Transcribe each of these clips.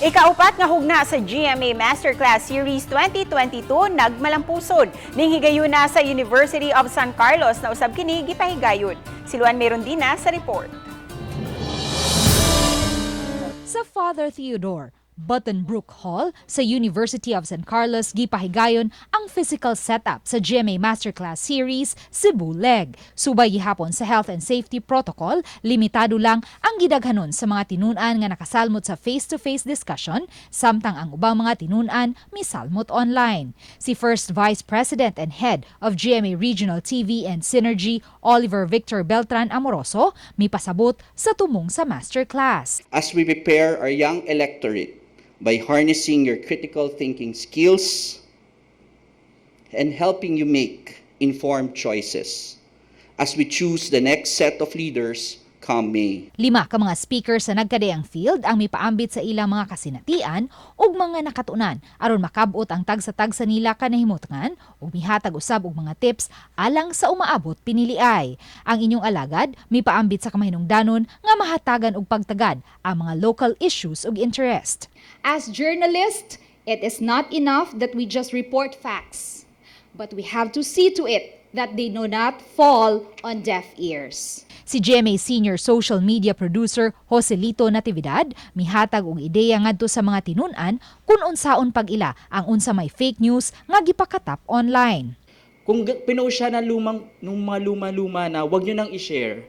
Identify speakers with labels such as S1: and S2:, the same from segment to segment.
S1: Ikaupat nga hugna sa GMA Masterclass Series 2022 nagmalampuson. Ning higayuna sa University of San Carlos na usab kini gipahigayon. Si Luan Merondina sa report.
S2: Sa Father Theodore Buttonbrook Hall sa University of San Carlos, gipahigayon ang physical setup sa GMA Masterclass Series Cebu Leg. Subay gihapon sa health and safety protocol, limitado lang ang gidaghanon sa mga tinun-an nga nakasalmot sa face-to-face discussion, samtang ang ubang mga tinun-an misalmot online. Si First Vice President and Head of GMA Regional TV and Synergy, Oliver Victor Beltran Amoroso, mipasabot sa tumong sa masterclass.
S3: As we prepare our young electorate by harnessing your critical thinking skills and helping you make informed choices as we choose the next set of leaders come May.
S2: Lima ka mga speaker sa nagkadaiyang field ang mipaambit sa ilang mga kasinatian ug mga nakatunan aron makabot ang tagsa-tagsa nila ka nahimutangan ug mihatag usab og mga tips alang sa umaabot piniliay. Ang inyong alagad mipaambit sa kamahinungdanon nga mahatagan og pagtagad ang mga local issues ug interest.
S4: As journalists, it is not enough that we just report facts, but we have to see to it that they do not fall on deaf ears.
S2: Si GMA Senior Social Media Producer Joselito Natividad mihatag og ideya ngadto sa mga tinun-an kung unsaon pag-ila ang unsa may fake news nga gipakatap online.
S5: Kung pinost siya na lumang, nung mga luma-luma na, wag nyo nang i-share.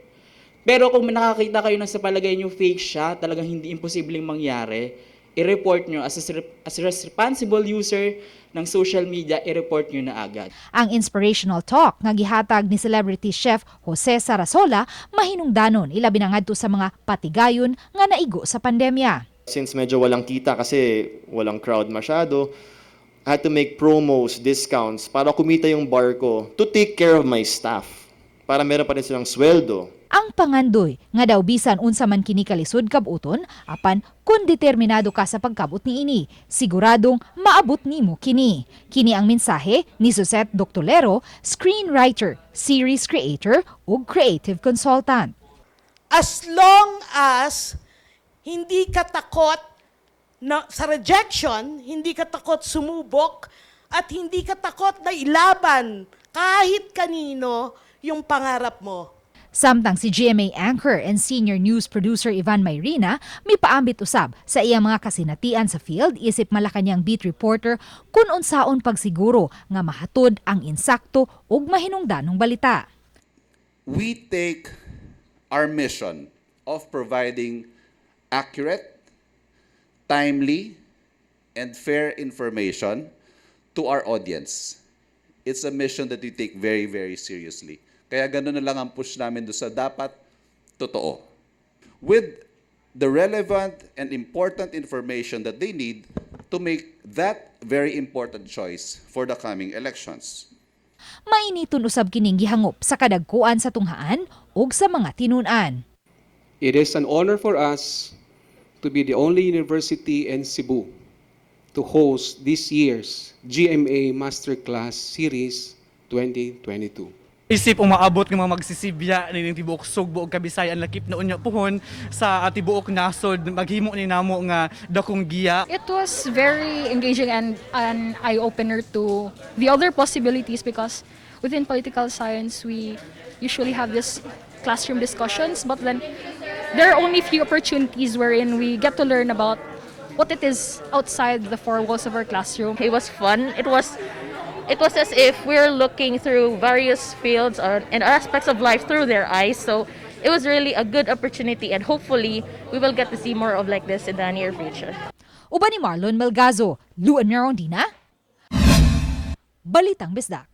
S5: Pero kung nakakita kayo ng sa palagay nyo fake siya, talagang hindi, imposibleng mangyari, i-report nyo as a responsible user ng social media, i-report nyo na agad.
S2: Ang inspirational talk nga gihatag ni celebrity chef Jose Sarasola mahinungdanon, ilabi na ngadto sa mga patigayon nga naigo sa pandemya.
S6: Since medyo walang kita kasi walang crowd masyado, I had to make promos, discounts para kumita yung bar ko to take care of my staff. Para meron pa rin silang sweldo.
S2: Ang pangandoy nga daw bisan unsa man kini kalisod kabuton, apan kung determinado ka sa pagkabot niini, siguradong maabot nimo kini. Kini ang mensahe ni Suzette Doctolero, screenwriter, series creator ug creative consultant.
S7: As long as hindi ka takot na, sa rejection, hindi ka takot sumubok, at hindi ka takot na ilaban kahit kanino yung pangarap mo.
S2: Samtang si GMA anchor and senior news producer Ivan Mayrina mipaambit usab sa iyang mga kasinatian sa field isip Malacanang beat reporter kung unsaon pagsiguro nga mahatod ang insakto ug mahinungdanong balita.
S8: We take our mission of providing accurate, timely, and fair information to our audience. It's a mission that we take very, very seriously. Kaya ganun na lang ang push namin doon sa dapat totoo. With the relevant and important information that they need to make that very important choice for the coming elections.
S2: Mainiton usab kining gihangop sa kadagkuan sa tunghaan ug sa mga tinun-an.
S9: It is an honor for us to be the only university in Cebu to host this year's GMA Masterclass Series 2022.
S10: Isip umaabot ng mga magsisibya nining tibuok Sugbo ug Kabisayan, lakip na unya puhon sa tibuok nasod, maghimo ni namo nga dakong giya.
S11: It was very engaging and an eye-opener to the other possibilities because within political science, we usually have this classroom discussions, but then there are only few opportunities wherein we get to learn about what it is outside the four walls of our classroom.
S12: It was fun. It was as if we're looking through various fields and aspects of life through their eyes. So it was really a good opportunity, and hopefully we will get to see more of like this in the near future.
S2: Uban ni Marlon Melgazo, Luan Merondina, Balitang Bisdak.